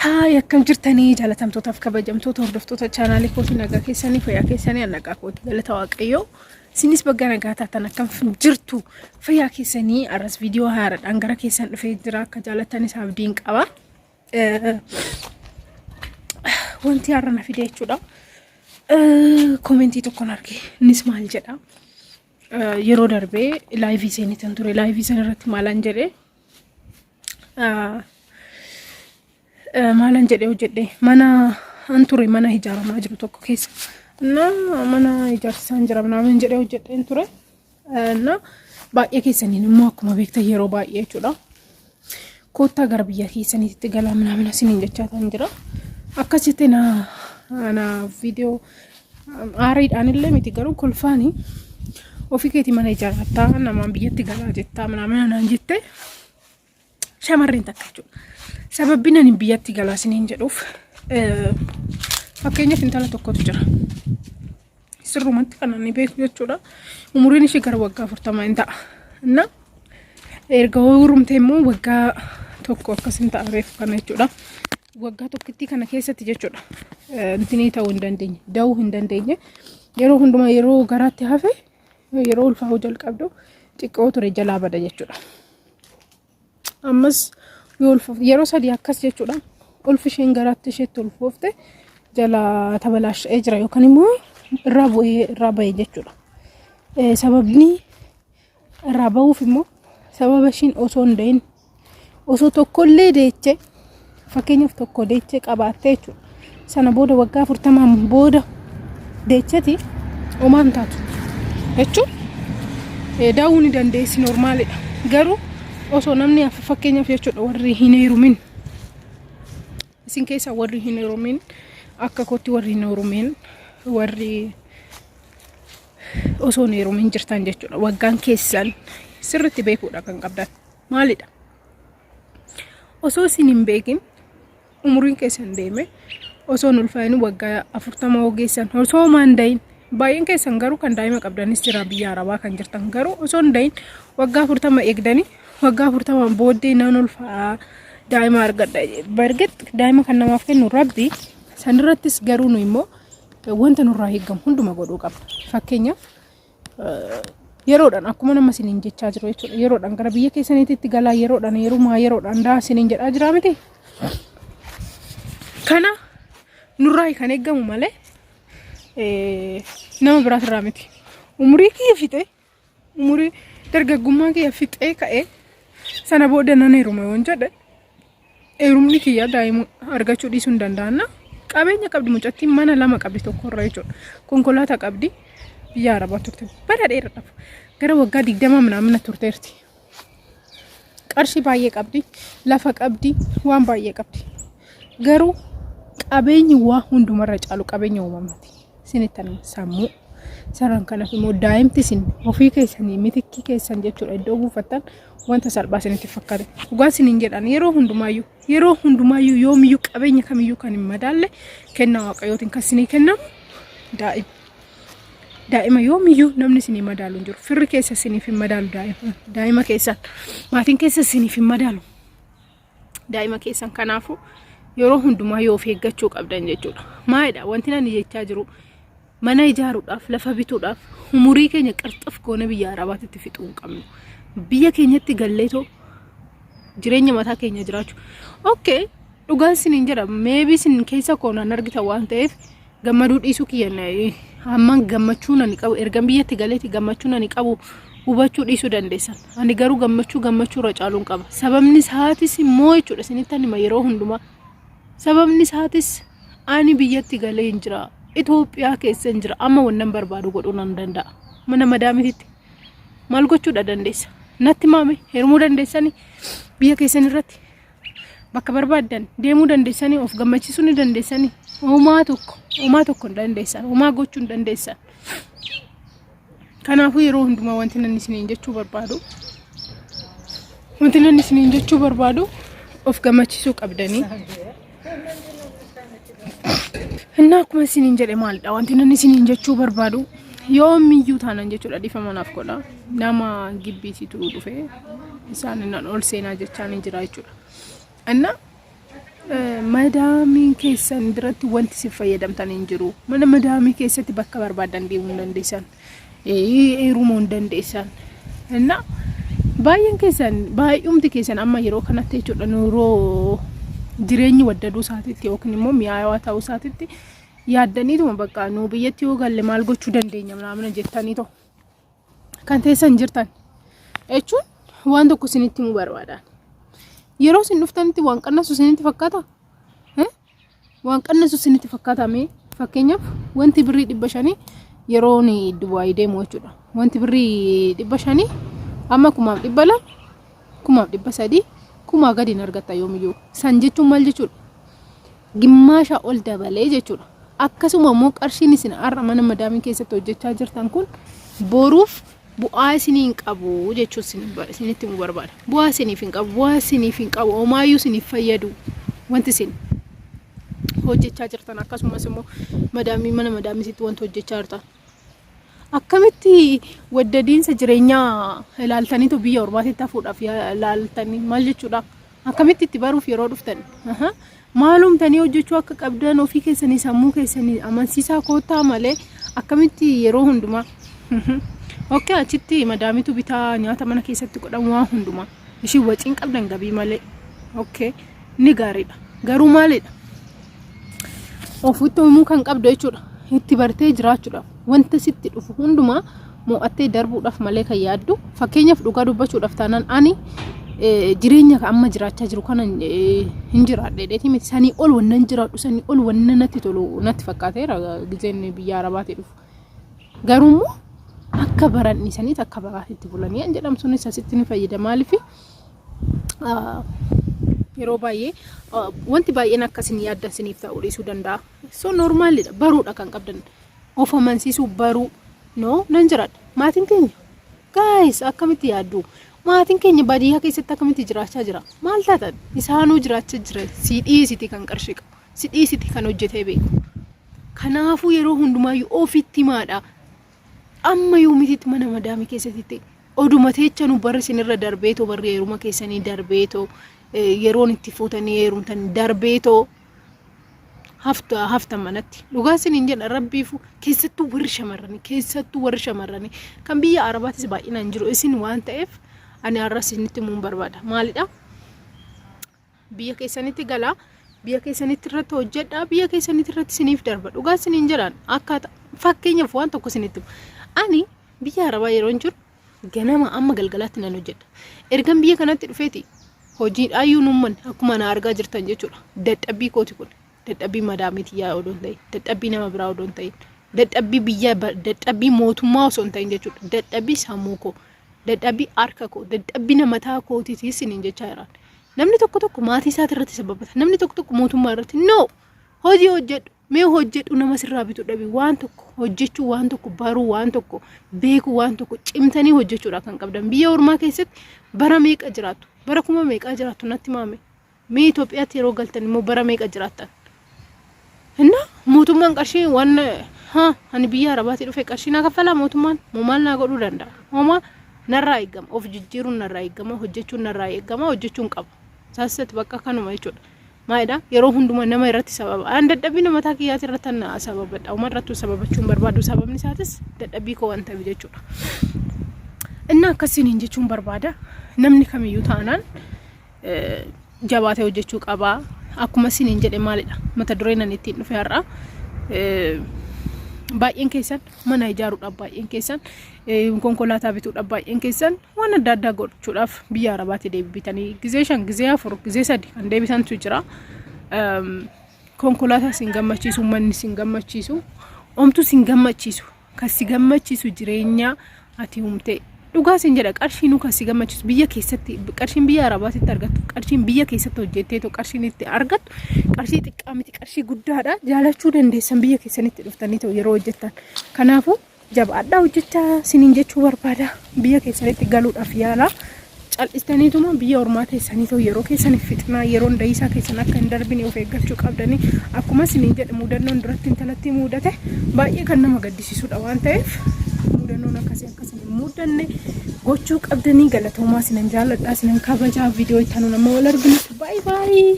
Haay, akkam jirtanii jaalatamtootaaf kabajamtoota hordoftoota chaanaalii kootii? Nagaa keessanii, fayyaa keessanii? An nagaa kooti, galata Waaqayyoo. Isinis bagga nagaa taatan. Akkam jirtu, fayyaa keessanii? Arras viidiyoo haaraadhaan gara keessan dhufee jira, akka jaalattanis abdiin qaba. Wanti har'a na fide jechuudha. Koomentii tokkon arge, innis maal jedha? Yeroo darbee laayivii seenitan ture. Laayivii sana irratti maalan jedhee, maalan jedhee hojjedhe? Mana an ture, mana ijaaramaa jiru tokko keessa na mana ijaarsisaan jira naamin jedhee hojjedheen ture. Na baay'ee keessaniin immoo akkuma beektan yeroo baay'ee jechuudha. Koottaa gara biyya keessaniitti galaa minaamin isiniin jechaa kan jira. Akkas jettee na na viidiyoo aariidhaan illee miti, garuu kolfaanii ofii keetii mana ijaarrattaa namaan biyyatti galaa jettaa minaamin naan jette shamarreen takka jechuudha. Sababbiin ani biyyatti galaa isiniin jedhuuf, fakkeenyaaf intala tokkotu jira. Sirrumatti kan ani beeku jechuudha. Umuriin ishee gara waggaa 40 hin ta'a. Na erga heerumte immoo waggaa tokko akkas hin ta'a reefu kana jechuudha. Waggaa tokkittii kana keessatti jechuudha. Intinii ta'uu hin dandeenye, da'uu hin dandeenye. Yeroo hundumaa yeroo garaatti hafe, yeroo ulfaa'uu jalqabdu xiqqoo ture jalaa bada jechuudha. Ammas yoo ulfoofte yeroo sadii akkas jechuudha. Ulfi isheen garaatti isheetti ulfoofte jala tabalaasha'ee jira yookaan immoo irraa bu'ee irraa ba'e jechuudha. Sababni irraa ba'uuf immoo sababa ishiin osoo hin da'in, osoo tokkollee deeche, fakkeenyaaf tokko deechee qabaattee jechuudha. Sana booda waggaa 40n booda deecheti homaa hin taatu jechuun da'uu ni dandeessi, normaalidha. Garuu osoo namni, fakkeenyaaf jechuudha, warri hin heerumin isin keessa, warri hin heerumin akka kootti, warri hin heerumin, warri osoo hin heerumin jirtan jechuudha. Waggaan keessan sirriitti beekuudha kan qabdan. Maalidha? Osoo isin hin beekin umuriin keessan deeme, osoo hin ulfaayin waggaa 40 ogeessan osoo homaa hin dahin, baay'een keessan garuu kan daa'ima qabdanis jira, biyya arabaa kan jirtan garuu osoo hin dahin waggaa 40 eegdanii waggaa 40 booddee nan ulfaa, daa'ima argadha. Bargit daa'ima kan namaaf kennu Rabbi, sanirrattis garuu nu immoo wanta nurraa eeggamu hunduma godhuu qabna. Fakkeenyaaf yeroodhaan akkuma nama isiniin jechaa jiru jechuudha. Yeroodhaan gara biyya keessaniitti galaa, yeroodhaan heerumaa, yeroodhaan daa isiniin jedhaa jira miti. Kana nurraa kan eeggamu malee nama biraatirraa miti. Umurii kiyya fixee, umurii dargaggummaa kiyya fixee ka'ee sana booda nan heeruma yoon jedhe, heerumni kiyya daa'ima argachuu dhiisuu hin danda'anna. Qabeenya qabdi mucattiin, mana lama qabdi tokkorra jechuudha. Konkolaataa qabdi, biyya arabaa turte bara dheeraadhaaf, gara waggaa 20 minaamina turteerti. Qarshii baay'ee qabdi, lafa qabdi, waan baay'ee qabdi. Garuu qabeenyi waa hundumarra caalu qabeenya uumamaati. Isinittan sammuu. Saraan kanaaf immoo daa'imti isin ofii keessanii mitikkii keessan jechuudha iddoo buufattan wanta salphaa isinitti fakkaate. Dhugaa isiniin jedhan, yeroo hundumaayyuu, yeroo hundumaayyuu, yoomiyyuu qabeenya kamiyyuu kan hin madaalle kennaa Waaqayyootiin kan isinii kennamu daa'ima. Daa'ima yoomiyyuu namni isinii madaalu hin jiru. Firri keessa isiniif hin madaalu daa'ima. Daa'ima keessan. Maatiin keessa isiniif hin madaalu. Daa'ima keessan. Kanaafuu yeroo hundumaa yoo of eeggachuu qabdan jechuudha. Maalidha wanti ani jechaa jiru? Mana ijaaruudhaaf, lafa bituudhaaf umurii keenya qirxif goone biyya arabaatitti fixuu hin qabnu. Biyya keenyatti galleetoo jireenya mataa keenya jiraachuu. Okay, dhugaan isiniin jedha, maybe isin keessa koo naan argitan waan ta'eef gammaduu dhiisuu kiyya, hamman gammachuu nani qabu ergan biyyatti galeeti gammachuu nani qabu hubachuu dhiisuu dandeessan. Ani garuu gammachuu gammachuu irra caaluun qaba. Sababni isaatis immoo jechuudha, isinitti hima yeroo hundumaa. Sababni isaatis ani biyyatti galee hin jira. Itoophiyaa keessa hin jira. Amma wannan barbaadu godhuu nan danda'a. Mana madaamititti maal gochuudha dandeessa? Natti maame, heerumuu dandeessanii, biyya keessan irratti bakka barbaaddan deemuu dandeessanii, of gammachiisuu ni dandeessanii? Homaa tokko, homaa tokko hin dandeessan, homaa gochuu hin dandeessan. Kanaafuu yeroo hundumaa wanti namni isiniin jechuu barbaadu of gammachiisuu qabdanii. Innaa akkuma isiniin jedhe, maalidha wanti namni isiniin jechuu barbaadu? Yoomiyyuu taanan jechuudha, dhiifama naaf godha. Nama gibbiititu dhufe, isaan nan ol seenaa jechaa ni jira jechuudha. Innaa Madaamii keessan biratti wanti isin fayyadamtan hin jiru. Mana madaamii keessatti bakka barbaadan deemuu hin dandeessan. Heerumuu hin dandeessan. Innaa baay'een keessan baay'umti keessan amma yeroo kanatti jechuudha yeroo jireenyi waddaduu isaatitti yookiin immoo mi'aawaa ta'uu isaatitti yaaddaniituma bakka nu biyyatti yoo galle maal gochuu dandeenya naamna jettanii ta'u. Kan teessan jirtan jechuun waan tokko isinitti himuu barbaadan. Yeroo isin dhuftanitti waan qannasu isinitti fakkaata? Waan qannasu isinitti fakkaata mee? Fakkeenyaaf wanti birrii 500 yeroo ni Dubaay deemu jechuudha. Wanti birrii 500 amma 1200, 1300, kumaa gadi hin argatta yoomiyyuu. San jechuun maal jechuudha? Gimmaasha ol dabalee jechuudha. Akkasuma immoo qarshiin isin har'a mana madaamii keessatti hojjechaa jirtan kun boruuf bu'aa isinii hin qabu jechuu isinitti himuu barbaada. Bu'aa isiniif hin qabu, bu'aa isiniif hin qabu, homaayyuu isiniif fayyadu wanti isin hojjechaa jirtan akkasumas immoo madaamii mana madaamisitti wanti hojjechaa jirtan. Akkamitti waddadiinsa jireenyaa ilaaltaniitu biyya ormaatitti hafuudhaaf ilaaltanii maal jechuudha? Akkamitti itti baruuf yeroo dhuftan? Maalumtanii hojjechuu akka qabdan ofii keessanii sammuu keessanii amansiisaa koottaa malee akkamitti yeroo hundumaa. Okay, achitti madaamitu bitaa nyaata mana keessatti godhamu waa hundumaa. Ishiin waciin qabdan gabii malee. Okay, ni gaariidha. Garuu maalidha? Ofitti uumuu kan qabdu jechuudha. Itti bartee jiraachuudhaaf wanta sitti dhufu hundumaa mo'attee darbuudhaaf malee kan yaaddu. Fakkeenyaaf dhugaa dubbachuudhaaf taanaan ani jireenya amma jiraachaa jiru kana hin jiraadhe jedheeti miti. Sanii ol wannan jiraadhu sanii ol wanna natti tolu natti fakkaateera gizeen biyya Arabaatti dhufu. Garuu immoo akka baran dhiisaniit akka baraatitti bulanii an jedhamu sunis asitti ni fayyada maaliif yeroo baay'ee wanti baay'een akka isin yaaddan isiniif ta'uu dhiisuu danda'a. So normaalidha baruudha kan qabdan of amansiisuu baruu no nan jiraadha. Maatiin keenya guys akkamitti yaaddu? Maatiin keenya baadiyyaa keessatti akkamitti jiraachaa jira? Maal taatan? Isaanuu jiraachaa jira. Si dhiisiti kan qarshii qabu. Si dhiisiti kan hojjetee beeku. Kanaafuu yeroo hundumaayyuu ofitti himaadha. Amma yoomititti mana madaamii keessatti oduma teechanu barri isinirra darbeetoo barri heeruma keessanii darbeetoo yeroon itti fuutanii heerumtan darbeetoo hafta haftan manatti. Dhugaa isiniin jedha rabbiifu keessattuu warri shamarranii keessattuu warri shamarranii kan biyya Arabaatis baay'inaan jiru isin waan ta'eef ani har'a isinitti himuun barbaada. Maalidha? Biyya keessanitti galaa biyya keessanitti irratti hojjedhaa biyya keessanitti irratti isiniif darba dhugaa isiniin jedhaan akkaataa fakkeenyaaf waan tokko isinitti himu. Ani biyya Arabaa yeroo hin jiru ganama amma galgalaatti nan hojjedha. Ergan biyya kanatti dhufeeti hojiidhaayyuu numman akkuma na argaa jirtan jechuudha. Dadhabbii kooti kun dadhabbii madaamii tiyyaa odoo hin ta'in dadhabbii nama biraa odoo hin ta'in dadhabbii biyya dadhabbii mootummaa osoo hin ta'in jechuudha. Dadhabbii sammuu koo dadhabbii harka koo dadhabbina mataa kootiiti isiniin jechaa jiraan. Namni tokko tokko maatii isaati irratti sababata. Namni tokko tokko mootummaa irratti. No! Hojii hojjedhu. Mee hojjedhu nama sirraa bitu dhabi. Waan tokko hojjechuu, waan tokko baruu, waan tokko beekuu, waan tokko cimtanii hojjechuudha kan qabdan. Biyya ormaa keessatti bara meeqa jiraattu? Bara kuma meeqaa jiraattu natti maame? Mee Itoophiyaatti yeroo galtan immoo bara meeqa jiraattan? Inna mootummaan qarshii waan ha ani biyya Arabaatti dhufe qarshii naa kaffalaa mootummaan moo maal naa godhuu danda'a? Homaa narraa eegama of jijjiiruun narraa eegama hojjechuun narraa eegama hojjechuun qaba. Saasisatti bakka kanuma jechuudha. Maalidha yeroo hundumaa nama irratti sababa. An dadhabbii mataa kiyyaati irratti an sababadha. Uma irrattuu sababachuu hin barbaadu. Sababni isaatis dadhabbii koo waan ta'eef jechuudha. Inni akkasiin jechuun barbaada. Namni kamiyyuu taanaan jabaatee hojjechuu qaba. Akkuma isiniin jedhe maalidha mata dureen ani ittiin dhufe har'a. Baay'een keessan mana ijaaruudhaaf baay'een keessan konkolaataa bituudhaaf baay'een keessan waan adda addaa gochuudhaaf biyya Arabaatti deebitanii gizee 5 gizee 4 gizee 3 kan deebisantu jira. Konkolaataa isin gammachiisu manni isin gammachiisu omtu isin gammachiisu kan si gammachiisu jireenya ati uumte dhugaa sin jedha qarshiinuu kan si gammachiisu biyya keessatti qarshiin biyya arabaatitti argattu qarshiin biyya keessatti hojjetteetu qarshiin itti argattu qarshii xiqqaa miti qarshii guddaadha jaalachuu dandeessan biyya keessanitti dhuftanii ta'u yeroo hojjettan kanaafuu jabaadhaa hojjechaa siniin jechuu barbaada biyya keessanitti galuudhaaf yaalaa Cal'istaniituma biyya ormaa teessanii too yeroo keessan hin fixinaa, yeroon da'iisaa keessan akka hin darbine of eeggachuu qabdanii. Akkuma isiniin jedhe mudannoon duratti intalatti muudate baay'ee kan nama gaddisiisudha waan ta'eef mudannoon akkasii akka isin hin mudanne gochuu qabdanii galatoomaa isinan jaalladha isinan kabajaa viidiyoo itti aanu nama wal arginutti baay'ee baay'ee.